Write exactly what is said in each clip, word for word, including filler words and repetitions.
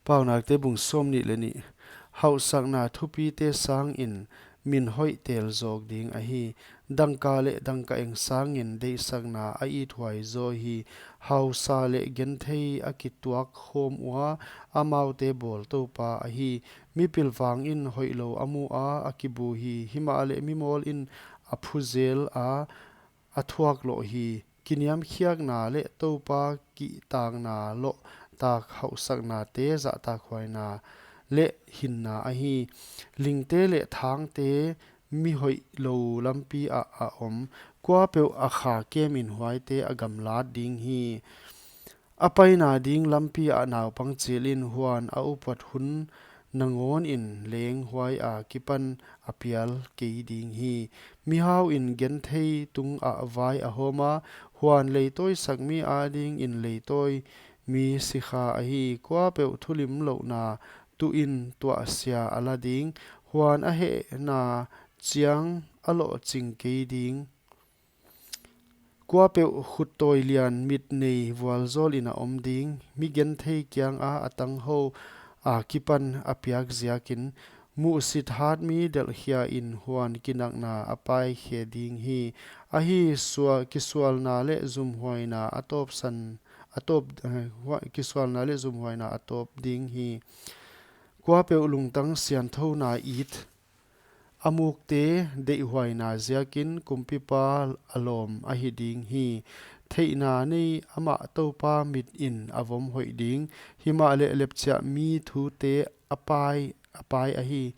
Paunakte bung sawmnih leh nih. Hauhsakna thupite sangin min hoih tel zawk ding ahi. Dangka leh dangkaeng sangin deihsakna a ithuai zaw hi. Hausa leh genthei a kituak khawm ua, amaute bawl Toupa ahi. Mi pilvang in hoihlou a mu a, a kibu hi. Himahleh mi mawl in a phu zel a, a thuak loh hi. Kiniamkhiakna leh Toupa kihtakna loh tak hauhsaknate zahtakhuaina leh hinna ahi. Lingte leh thangte mi hoihlou lampi ah a om. Kuapeuh a kha kemin huaite a gamlat ding hi. A paina ding lampi ah naupang chil in, huan a upat hun nangawn in leng huai akipan a pial kei ding hi. Mihau in genthei tungah vai a hawm a, huan leitawi sakmi adingin leitawi mi sikha ahi. Kuapeuh thulimlouhna tuh in tuahsia a la ding, huan a hehna chiang a lohching kei ding. Kuapeuh khuttawi lian mit nei vualzawl in a om ding. Mi genthei kianga a tanghou akipan a piak ziakin, muhsit hatmi delhkhia in, huan kinakna a paikhe ding hi. Ahi, sua-, kisualna leh zumhuaina a tawpsan, a tawp, eh, hua-, kisualna leh zumhuaina a tawp ding hi. Kuapeuh lungtang sianthouna it a mukte deihhuaina ziakin kumpipa a lawm ahi ding hi. Theihna nei amah Toupa mit in a vom hoih ding. Himahleh lepchiahmi thute a pai, a pai ahi.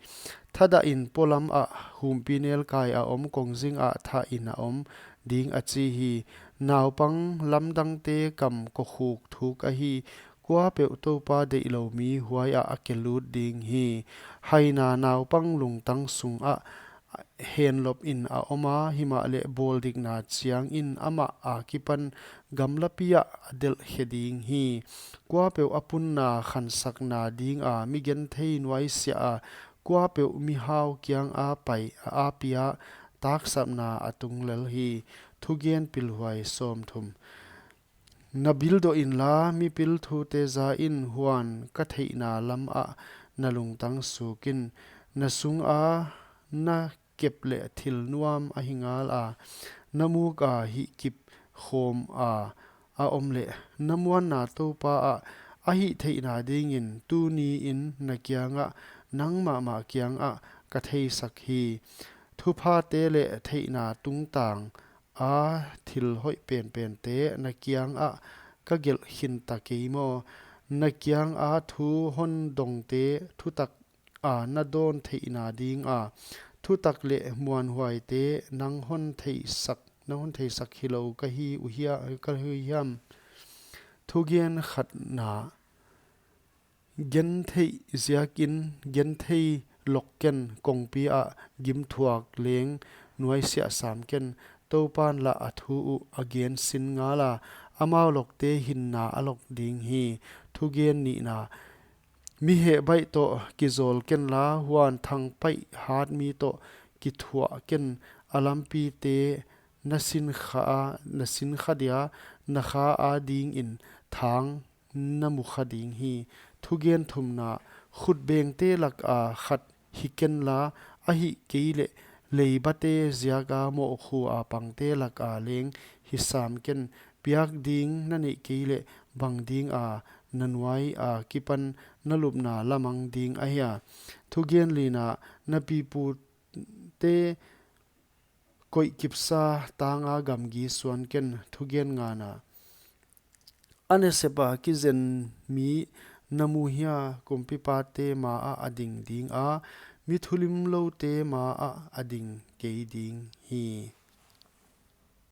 Thadah in polam ah humpinelkai a om, kongzing ah thah in a om ding, a chi hi. Naupang lamdangte kam kokhuk thuk ahi. Kuapeuh Toupa deihlouh mi huai ah a kelut ding hi. Haina naupang lungtang sungah henlop in a om a, himahleh bawldikna chiangin amah akipan gamlapi ah a delhkhe ding hi. Kuapeuh a punna khansakna dinga mi genthei nuaisiah a, kuapeuh mihau kianga pai a, a pia taksapna a tung lel hi. Thugen pilhuai sawmthum. Na bildoh inla, mipil thute za in, huan ka theihna lam ah na lungtang suk in. Na sunga na kep leh thil nuam ahi ngal a, na muk a hihkip khawm a a om leh, na muanna Toupa ah a hihtheihna dingin tuni in na kiangah, nang mahmah kiangah ka theisak hi. Thuphate leh theihna tungtang a thil hoih penpente na kiangah ka gelh khin ta kei maw? Na kianga thu hon dongte thutak a na dawn theihna dinga, thutak leh muanhuaite nang hon theisak, nang hon theisak hilou ka hi uhia, ka hi uhiam. Thugen khatna. Gentheih ziakin genthei lok ken, kongpi ah gimthuak leng nuaisiah sam ken. Toupan lah a thu uh a gen sin ngal a, amau lokte hinna a lok ding hi. Thugen nihna. Mi hehbaih toh kizawl kenla, huan thangpaih hatmi toh kithuah ken. A lampite na sinkha a, na sinkha dia, na kha adingin thang na mukha ding hi. Thugen thumna. Khutbengte laka khat hi kenla, ahihkeileh leibate ziaka mohkhu a pangte laka leng hi sam ken. Piak ding na neih kei leh bang dinga na nuai akipan na lupna la mang ding ahia? Thugen lina. Na pipute koih kipsa tanga gamgi suan ken. Thugen ngana. A nasepa kizen mi na mu hia? Kumpipate ma ah a ding dinga, mi thulimloute ma ah a ding kei ding hi.